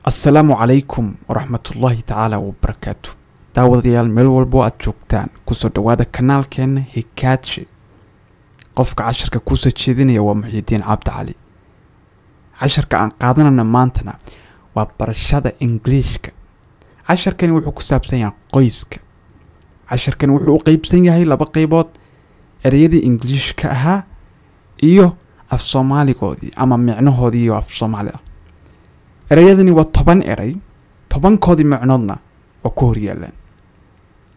Assalaamu calaykum waraxmatullaahi tacaala wabarakaatu. Daawadayaal, meel walbo aad joogtaan, kusoo dhawaada kanaalkeena Hikaadshe. Qofka casharka kusoo jeedinaya waa Muxiidiin Cabdi Cali. Casharka aan qaadanana maantana waa barashada Ingiliishka. Casharkani wuxuu ku saabsan yahay qoyska. Casharkani wuxuu u qeybsan yahay laba qeybood: ereyadii Ingiliishka ahaa iyo af Soomaaligoodii ama micnahoodii iyo af Soomaali ah. Ereyadani waa 10 erey, 10-koodii micnoodna waa ku horyaalaan.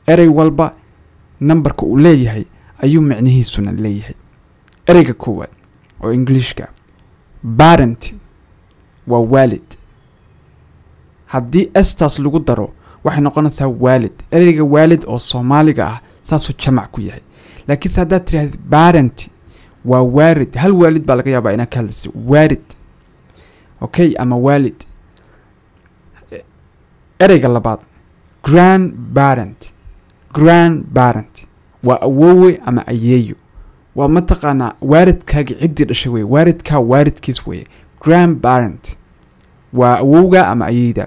Erey walba nambarka uu leeyahay ayuu micnihiisuna leeyahay. Ereyga koowaad oo Ingiliishka, parent, waa waalid. Haddii s-taas lagu daro, waxay noqonaysaa waalid. Ereyga waalid oo Soomaaliga ah saasuu jamac ku yahay, laakiinse haddaad tirahdid parent waa waarid, hal waalid baa laga yaabaa inaad ka hadlaysa, waarid, okay, ama waalid. Ereyga labaad, grandparent. Grandparent waa awoowe ama ayeeyo, waa mataqaanaa waalidkaaga ciddii dhashay weye, waalidkaa waalidkiis weye. Grandparent waa awowga ama ayeyda.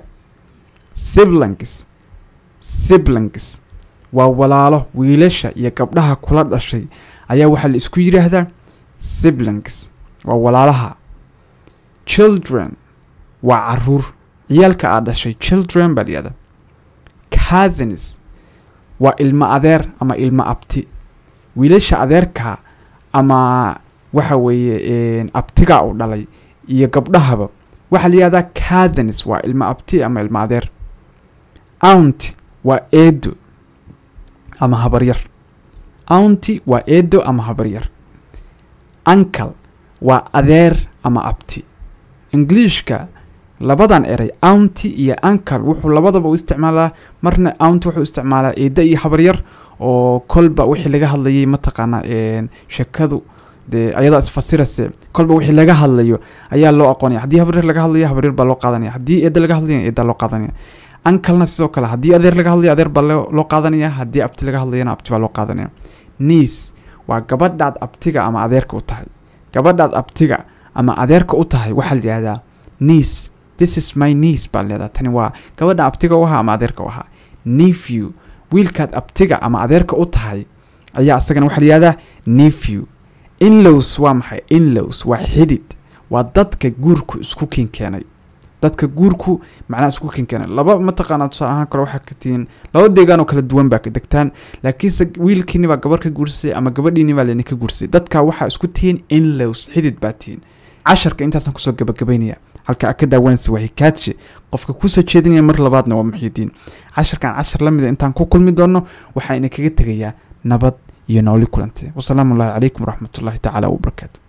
Siblings. Siblings waa walaalo. Wiilasha iyo gabdhaha kula dhashay ayaa waxaa la isku yidhaahdaa siblings, waa walaalaha. Children waa caruur, ciyaalka aad dhashay children baa la yihahdaa. Cousins waa ilmo adeer ama ilmo abti. Wiilasha adeerka ama waxa weeye abtiga uu dhalay iyo gabdhahaba waxaa la yihahdaa cousins, waa ilmo abti ama ilmo adeer. Aunt waa eedo ama habaryar. Aunt waa eedo ama habaryar. Uncle waa adeer ama abti. Ingiliishka labadan erey, aunt iyo uncle, wuxuu labadaba u isticmaalaa. Marna aunt wuxuu isticmaalaa eedda iyo habaryar, oo kolba wixii laga hadlayay, mataqaana, sheekadu dee ayadaa isfasirase, kolba wixii laga hadlayo ayaa loo aqoonaya. Haddii habaryar laga hadlayo, habaryar baa loo qaadanaya. Haddii eedda laga hadlayo, eedda loo qaadanaya. Uncle-na sidoo kale, haddii adeer laga hadlayo, adeer baa loo qaadanaya. Haddii abti laga hadlayana, abti baa loo qaadanaya. Niece waa gabadhaad abtiga ama adeerka u tahay. Gabadhaad abtiga ama adeerka u tahay waxaa la yidhahdaa niece. "This is my niece" baa leedaha. Tani waa gabadha abtiga u ahaa ama adeerka u ahaa. Nephew, wiilkaad abtiga ama adeerka u tahay ayaa isagana waxaa la yihahdaa nephew. In-laws waa maxay? In-laws waa xidid, waa dadka guurku isku kinkeenay, dadka guurku macnaha isku kinkeenay. Laba, mataqaanaa, tusaale ahaan kale, waxaa ka tihiin laba deegaan oo kala duwan baa ka degtaan, laakiinse wiilkiini baa gabar ka guursay ama gabadhiini baa laydinka guursay. Dadka waxaa isku tihiin in-laws, xidid baa tihiin. Casharka intaasaan kusoo gabagabaynaya. Halka aad ka daawanaysa waa Hikaadshe. Qofka kusoo jeedinaya mar labaadna waa Muxiidiin. Casharkan cashar la mida intaan ku kulmi doono, waxaa idinkaga tegayaa nabad iyo nooli kulante. Wasalaamu ullahi calaykum waraxmatullahi tacaala wabarakaatu.